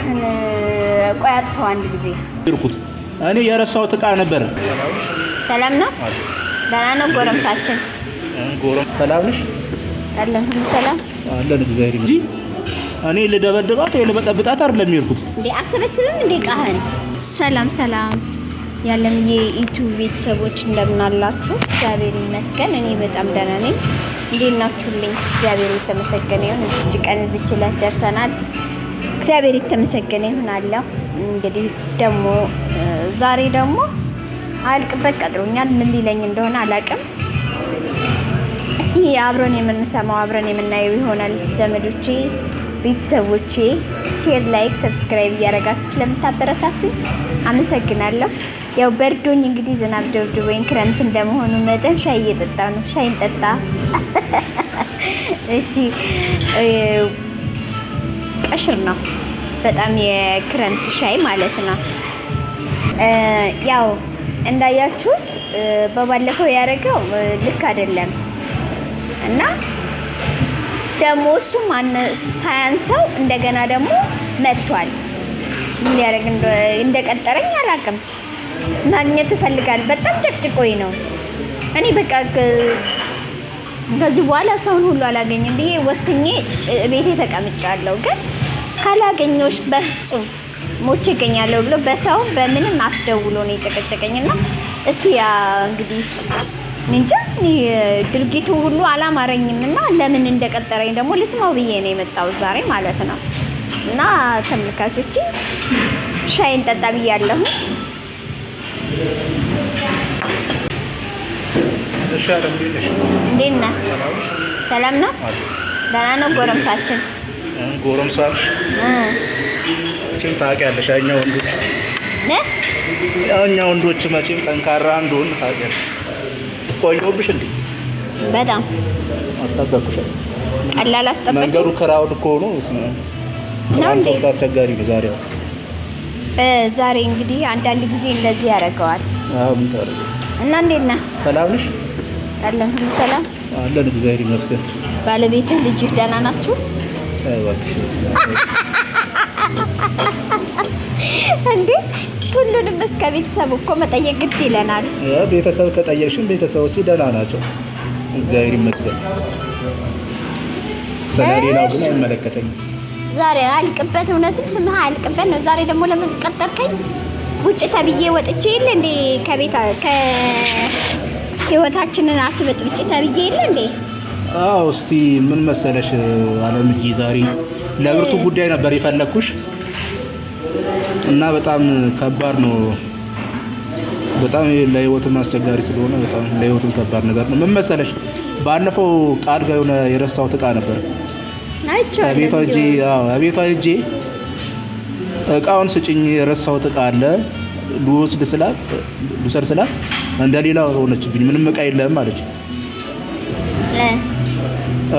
እባክህን ቆይ አጥፋው አንድ ጊዜ። ይርኩት እኔ የረሳሁት ዕቃ ነበር። ሰላም ነው? ደህና ነው ጎረምሳችን? ጎረም ሰላም ነሽ? አለን፣ ሁሉ ሰላም አለን፣ እግዚአብሔር ይመስገን። እኔ ልደበድባት ወይ ልበጠብጣት አይደለም የሄድኩት። እንዴ አሰበስብም እንዴ ዕቃህን? ሰላም ሰላም ያለም የኢቱ ቤተሰቦች እንደምን አላችሁ? እግዚአብሔር ይመስገን እኔ በጣም ደህና ነኝ። እንዴት ናችሁልኝ? እግዚአብሔር የተመሰገነ ይሁን። እዚች ቀን እዚች ዕለት ደርሰናል። እግዚአብሔር የተመሰገነ ይሁን አለ። እንግዲህ ደግሞ ዛሬ ደግሞ አያልቅበት ቀጥሮኛል። ምን ሊለኝ እንደሆነ አላውቅም። እስቲ አብረን የምንሰማው አብረን የምናየው ይሆናል። ዘመዶቼ፣ ቤተሰቦቼ share፣ like፣ subscribe እያደረጋችሁ ስለምታበረታቱኝ አመሰግናለሁ። ያው በርዶኝ እንግዲህ ዝናብ ደብድቦኝ ክረምት እንደመሆኑ መጠን ሻይ እየጠጣ ነው። ሻይ እንጠጣ። እሺ ቀሽር ነው በጣም የክረምት ሻይ ማለት ነው። ያው እንዳያችሁት በባለፈው ያደረገው ልክ አይደለም እና ደግሞ እሱ ሳያንሰው እንደገና ደግሞ መጥቷል። ምን ሊያደርግ እንደቀጠረኝ አላውቅም። ማግኘት እፈልጋለሁ። በጣም ጨቅጭቆኝ ነው። እኔ በቃ ከዚህ በኋላ ሰውን ሁሉ አላገኝም ብዬ ወስኜ ቤቴ ተቀምጫለሁ። ግን ካላገኘሁሽ በፍጹም ሞቼ እገኛለሁ ብሎ በሰው በምንም አስደውሎ ነው የጨቀጨቀኝና እስቲ ያ እንግዲህ እንጃ ድርጊቱ ሁሉ አላማረኝም እና ለምን እንደቀጠረኝ ደግሞ ልስማው ብዬ ነው የመጣሁት ዛሬ ማለት ነው። እና ተመልካቾቼ ሻይን ጠጣ ብያለሁ። እሺ አለም እንዴት ነሽ? እንዴት ነህ? ሰላም ነው? ደህና ነው ጎረምሳችን? ጎረምሳሽ መቼም ታውቂያለሽ፣ እኛ ወንዶች እኛ ወንዶች መቼም ጠንካራ እንደሆን ታውቂያለሽ። ቆየሁብሽ እንዴ? በጣም አስጠበቅኩሽ። ቀላል አስጠበቅሽ። መንገዱ crowd እኮ ነው። ትራንስፖርት አስቸጋሪ ነው ዛሬ። ዛሬ እንግዲህ አንዳንድ ጊዜ እንደዚህ ያደርገዋል። አዎ ምን ታደርጊ። እና እንዴት ነህ? ሰላም ነሽ? አለን፣ ሁሉ ሰላም አለን፣ እግዚአብሔር ይመስገን። ባለቤትህ ልጅህ ደህና ናችሁ? እንዴ ሁሉንም እስከ ቤተሰቡ እኮ መጠየቅ ግድ ይለናል። ቤተሰብ ከጠየቅሽን ቤተሰቦቼ ደህና ናቸው፣ እግዚአብሔር ይመስገን። ስለሌላው ግን አይመለከተኝም። ዛሬ አልቅበት፣ እውነትም ስምህ አልቅበት ነው። ዛሬ ደግሞ ለምን ቀጠርከኝ? ውጭ ተብዬ ወጥቼ የለ እንዴ ከቤት ከህይወታችንን አትበጥብጪ ተብዬ የለ እንዴ? አዎ እስቲ ምን መሰለሽ አለምዬ፣ ዛሬ ለብርቱ ጉዳይ ነበር የፈለኩሽ እና በጣም ከባድ ነው። በጣም ለህይወትም አስቸጋሪ ስለሆነ በጣም ለህይወትም ከባድ ነገር ነው። ምን መሰለሽ ባለፈው ቃል ጋር የሆነ የረሳሁት ዕቃ ነበር። ቤቷ ሂጅ፣ አዎ ቤቷ ሂጅ እቃውን ስጭኝ የረሳሁት ዕቃ አለ ልወስድ ስላት ልውሰድ ስላት እንደሌላ ሆነችብኝ። ምንም ዕቃ የለም አለች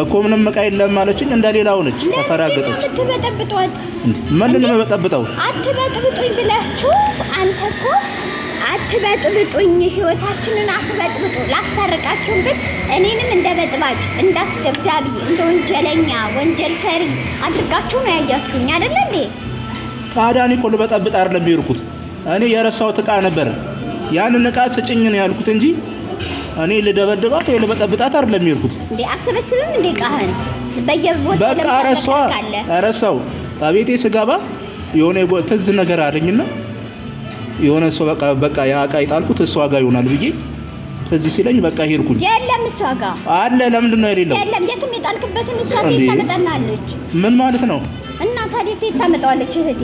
እኮ ምንም ዕቃ የለም አለችኝ። እንደሌላ ሆነች፣ ተፈራገጠች። የምትበጠብጧት ምንድን ነው የምበጠብጠው? አትበጥብጡኝ ብላችሁ አንተ እኮ አትበጥብጡኝ፣ ህይወታችንን አትበጥብጡ። ላስታርቃችሁም ግን እኔንም እንደ በጥባጭ፣ እንደ አስገብዳቢ፣ እንደ ወንጀለኛ ወንጀል ሰሪ አድርጋችሁ ነው ያያችሁኝ አይደለ እንዴ? ታዲያ እኔ እኮ ልበጠብጥ አይደለም የሄድኩት። እኔ የረሳሁት ዕቃ ነበር። ያንን ዕቃ ስጭኝ ነው ያልኩት እንጂ እኔ ልደበድባት ወይ ልበጠብጣት አይደለም የሄድኩት። እንዴ አሰበስብም እንዴ ዕቃህን በየቦታው በቃ ረሳው። ቤቴ ስገባ የሆነ ትዝ ነገር አለኝና የሆነ ሰው በቃ በቃ ያ ዕቃ የጣልኩት እሷ ጋር ይሆናል ብዬ ትዝ ሲለኝ በቃ ሄድኩኝ። የለም እሷ ጋር አለ። ለምንድን ነው የሌለው? የለም የትም የጣልክበትን እሷ ቤት ታመጣልሃለች። ምን ማለት ነው? እና ታዲያ ቤት ታመጣዋለች እህቴ።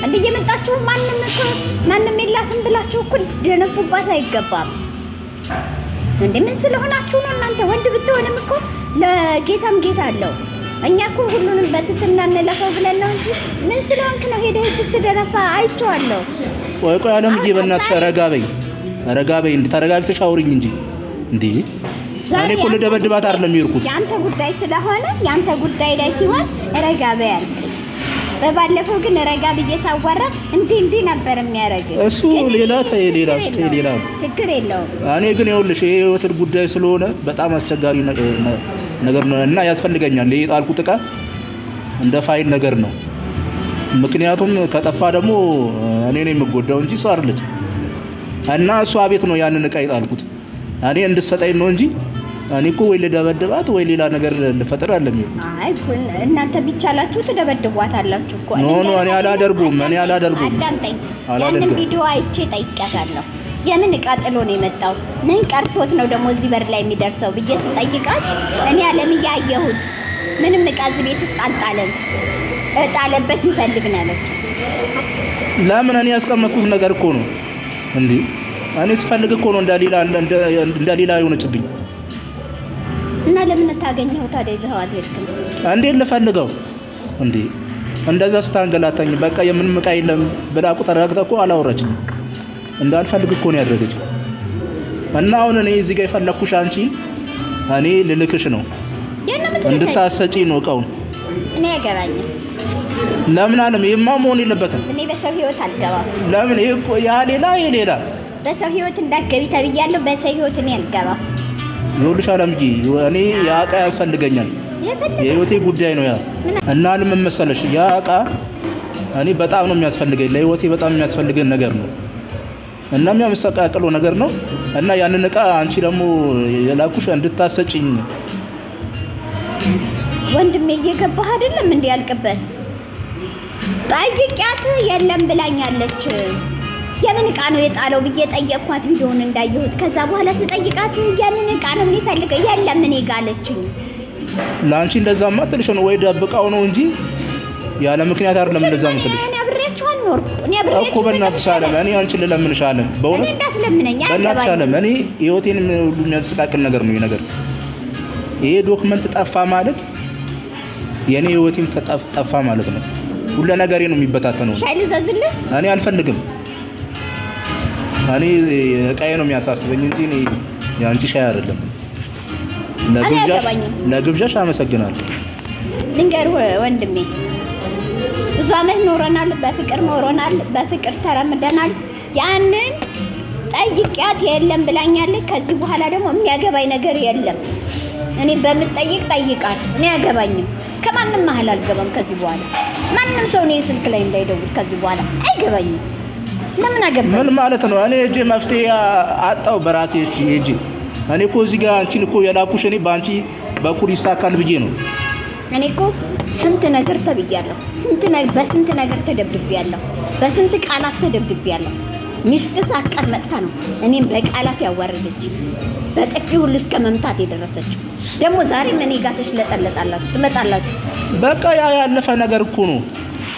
እንደ እየመጣችሁ ማንም እኮ ማንም የላትም ብላችሁ እኮ ልትደነፉባት አይገባም። እንዴ ምን ስለሆናችሁ ነው እናንተ? ወንድ ብትሆንም እኮ ለጌታም ጌታ አለው። እኛ እኮ ሁሉንም በትትና እንለፈው ብለን ነው እንጂ ምን ስለሆንክ ነው ሄደህ ስትደነፋ አይቼዋለሁ። ቆይ ቆይ አለምዬ በእናትሽ ረጋ በይ፣ ረጋ በይ። እንዴ ተረጋግተሽ አውሪኝ እንጂ እንዴ። እኔ እኮ ልደበድባት አይደለም የሄድኩት። ያንተ ጉዳይ ስለሆነ ያንተ ጉዳይ ላይ ሲሆን ረጋ በይ አልኩኝ። በባለፈው ግን ረጋ ብዬ ሳዋራ እንዲህ እንዲህ ነበር የሚያደርግ። እሱ ሌላ ተይ፣ ሌላ ተይ፣ ሌላ ችግር የለውም። እኔ ግን ይኸውልሽ ይሄ የህይወት ጉዳይ ስለሆነ በጣም አስቸጋሪ ነገር ነው እና ያስፈልገኛል። ይሄ የጣልኩት ዕቃ እንደ ፋይል ነገር ነው። ምክንያቱም ከጠፋ ደግሞ እኔ ነኝ የምጎዳው እንጂ እሷ አይደለች። እና እሷ ቤት ነው ያንን እቃ የጣልኩት እኔ እንድትሰጠኝ ነው እንጂ እኔ እኮ ወይ ልደበድባት ወይ ሌላ ነገር ልፈጥር አለም። አይ እናንተ ቢቻላችሁ ትደበድቧታላችሁ እኮ። No no፣ እኔ አላደርጉም፣ እኔ አላደርጉም። አዳምጠኝ። ያንን ቪዲዮ አይቼ ጠይቂያታለሁ። የምን እቃ ጥሎ ነው የመጣው? ምን ቀርቶት ነው ደግሞ እዚህ በር ላይ የሚደርሰው ብዬ ስጠይቃት እኔ አለምዬ አየሁት፣ ምንም እቃ እዚህ ቤት ውስጥ አልጣለም፣ እጣለበት ይፈልግ ነው ያለችው። ለምን እኔ ያስቀመጥኩት ነገር እኮ ነው እንዴ። እኔ ስፈልግ እኮ ነው እንደሌላ እንደሌላ የሆነችብኝ። እና ለምን ታገኘው ታዲያ ይዘኸው አልሄድክም? እንዴት ልፈልገው እንዴ? እንደዛ ስታንገላታኝ በቃ የምንም እቃ የለም ብላ እኮ ተረጋግታ እኮ አላወራችኝም። እንዳልፈልግ እኮ ነው ያደረገችው። እና አሁን እኔ እዚህ ጋር የፈለኩሽ አንቺ እኔ ልልክሽ ነው እንድታሰጪ ነው እቃውን። እኔ አይገባኝም። ለምን አለም ይሄማ መሆን የለበትም። እኔ በሰው ህይወት አልገባም። ለምን ይሄ እኮ ያ ሌላ ይሄ ሌላ። በሰው ህይወት እንዳትገቢ ተብያለሁ። በሰው ህይወት እኔ አልገባም። ይኸውልሽ አለምዬ እኔ ያ እቃ ያስፈልገኛል። የህይወቴ ጉዳይ ነው ያ። እና ለምን መሰለሽ ያ እቃ እኔ በጣም ነው የሚያስፈልገኝ፣ ለህይወቴ በጣም የሚያስፈልገኝ ነገር ነው እና የሚያመሰቃቅለው ነገር ነው። እና ያንን እቃ አንቺ ደግሞ የላኩሽ እንድታሰጪኝ። ወንድሜ እየገባህ አይደለም እንዴ? ያልቅበት ጠይቂያት የለም ብላኛለች። የምን እቃ ነው የጣለው ብዬ ጠየቅኳት፣ ቪዲዮውን እንዳየሁት። ከዛ በኋላ ስጠይቃት ያንን እቃ ነው የሚፈልገው፣ የለም እኔ ጋር አለችኝ። ለአንቺ እንደዛማ ትልሽ ነው ወይ ደብቃው ነው እንጂ ያለ ምክንያት አይደለም እንደዛ የምትልሽ። እኔ አብሬያችሁ አልኖርኩም። እኔ አብሬያችሁ እኮ በእናትሽ አለም፣ እኔ አንቺን ልለምንሽ አለም፣ በእውነት እኔ እንዳትለምነኝ በእናትሽ አለም። እኔ ህይወቴን ሁሉ የሚያመሰቃቅል ነገር ነው ይሄ ነገር። ይሄ document ጠፋ ማለት የኔ ህይወቴም ጠፋ ማለት ነው። ሁሉ ነገሬ ነው የሚበታተነው። ሻይ ልዘዝልህ? እኔ አልፈልግም። እኔ እቃዬ ነው የሚያሳስበኝ እንጂ እኔ የአንቺ ሻይ አይደለም። ለግብዣሽ አመሰግናለሁ። ልንገርህ ወንድሜ፣ ብዙ አመት ኖረናል፣ በፍቅር ኖረናል፣ በፍቅር ተረምደናል። ያንን ጠይቂያት የለም ብላኛለች። ከዚህ በኋላ ደግሞ የሚያገባኝ ነገር የለም። እኔ በምጠይቅ ጠይቃት፣ እኔ አያገባኝም። ከማንም መሀል አልገባም ከዚህ በኋላ። ማንም ሰው እኔ ስልክ ላይ እንዳይደውል ከዚህ በኋላ አይገባኝም። ለምን አገባኝ? ምን ማለት ነው? እኔ እጄ መፍትሄ አጣው በራሴ እጄ። እኔ እኮ እዚህ ጋር አንቺን እኮ የላኩሽ እኔ በአንቺ በኩል ይሳካል ብዬ ነው። እኔ እኮ ስንት ነገር ተብያለሁ። በስንት ነገር ተደብድቤያለሁ። በስንት ቃላት ተደብድቤያለሁ። ሚስት ሳቀር መጥታ ነው እኔም በቃላት ያዋረደች፣ በጥፊ ሁሉ እስከ መምታት የደረሰችው። ደግሞ ዛሬም እኔ ጋር ትሽለጠለጣላችሁ፣ ትመጣላችሁ። በቃ ያ ያለፈ ነገር እኮ ነው።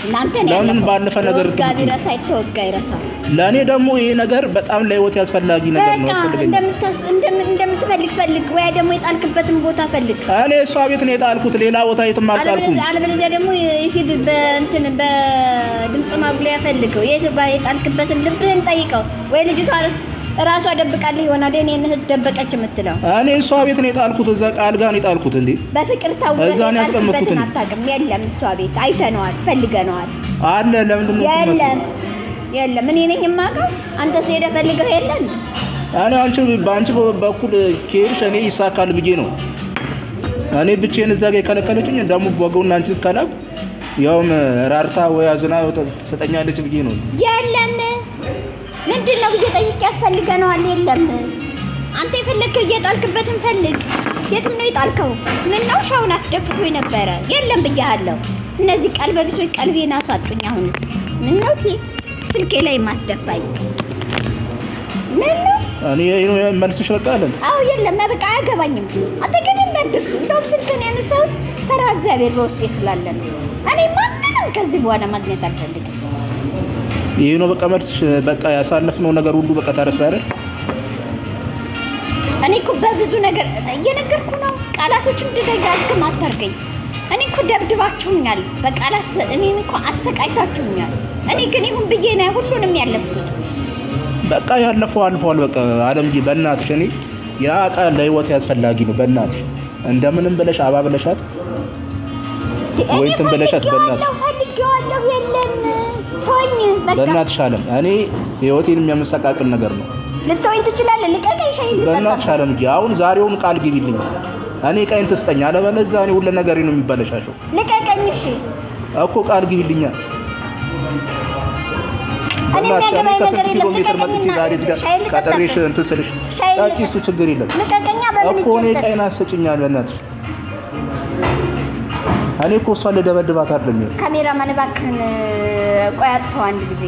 እናንተ ለምን ባለፈ ነገር ቢረሳ ይተወጋ ይረሳል። ለእኔ ደግሞ ይሄ ነገር በጣም ለህይወት ያስፈላጊ ነገር ነው። እንደምትፈልግ ፈልግ፣ ወይ ደግሞ የጣልክበትን ቦታ ፈልግ። እኔ እሷ ቤት ነው የጣልኩት፣ ሌላ ቦታ የትም አልጣልኩም። አለበለዚያ ደግሞ ሂድ በእንትን በድምፅ ማጉሊያ ፈልገው፣ የት የጣልክበትን ልብህን ጠይቀው። ወይ ልጅቷ እራሷ ደብቃለህ ይሆናል። እኔን እህት ደበቀች የምትለው እኔ እሷ ቤት ነው የጣልኩት፣ እዛ ቃል ጋር ነው የጣልኩት። እንዴ በፍቅር ታውቀህ እዛ ነው ያስቀመጥኩት። አታውቅም። የለም እሷ ቤት አይተነዋል፣ ፈልገነዋል። አለ ለምንድን ነው የለም የለም፣ እኔ ነኝ የማውቀው። አንተ ሄደህ ፈልገው የለም። እኔ አንቺ በአንቺ በኩል ከሄድሽ እኔ ይሳካል ብዬ ነው። እኔ ብቻዬን እዛ ጋር የከለከለችኝ ደግሞ ወገውና አንቺ ከላኩ ያውም ራርታ ወይ አዝና ትሰጠኛለች ብዬ ነው። የለም ምንድን ነው ብዬ ጠይቄ ያስፈልገነዋል። የለም አንተ የፈለግከው እየጣልክበትን ፈልግ። የትም ነው የጣልከው? ምን ነው ሻውን አስደፍቶ ነበረ። የለም ብያለሁ። እነዚህ ቀልበ ቢሶች ቀልቤን አሳጡኝ። አሁንስ ምን ነው ስልኬ ላይ ማስደፋኝ? ምን ነው እኔ መልስሽ በቃ አለ። አዎ የለም በቃ አያገባኝም። አንተ ግን እንዳትደርሱ። እንደውም ስልክህን ያነሳሁት ፈርሃ እግዚአብሔር በውስጤ ስላለ ነው። እኔ ማንንም ከዚህ በኋላ ማግኘት አልፈልግም። ይሄ ነው በቃ መልስሽ። በቃ ያሳለፍነው ነገር ሁሉ በቃ ተረሳ አይደል? እኔ እኮ በብዙ ነገር እየነገርኩ ነው። ቃላቶች እንድደጋግም አታርገኝ። እኔ እኮ ደብድባችሁኛል በቃላት እኔን እኮ አሰቃይታችሁኛል። እኔ ግን ይሁን ብዬ ነው ሁሉንም ያለፍኩት። በቃ ያለፈው አልፏል። በቃ አለምዬ በእናትሽ እኔ ያ ዕቃ ለህይወት ያስፈላጊ ነው። በእናትሽ እንደምንም ብለሽ አባብለሻት ወይ እንትን ብለሻት በእናትሽ ፈልጌዋለሁ። የለም ተወኝ፣ በቃ በእናትሽ አለም እኔ ህይወቴን የሚያመሰቃቅል ነገር ነው። ልትወኝ ትችላለህ። ልቀቀኝ፣ ሻይ ልጠጣ። በእናትሽ አለምዬ አሁን ዛሬውን ቃል ግቢልኝ። እኔ ዕቃዬን ትስጠኝ፣ አለበለዚያ እኔ ሁሉ ነገሬ ነው የሚበለሻሸው። ልቀቀኝ። እሺ እኮ ቃል ግቢልኛ። እኔ በእናትሽ እኔ የሚያገባኝ ከስንት ነገር ኪሎ የለም። ሜትር መጥቼ ልቀቀኝና ዛሬ እዚህ ጋር ሻይ ልጠጣ። ቀጥሬሽ እንትን ስልሽ ሻይ ጠጪ፣ ልጠጣ። እሱ ችግር የለም ልቀቀኛ። በምን እኮ እኔ ይጨልጠል? ቀይን አሰጭኛል። በእናትሽ እኔ እኮ እሷን ልደበድባት አይደለም። ካሜራማን እባክህን ቆይ አጥፋው አንድ ጊዜ።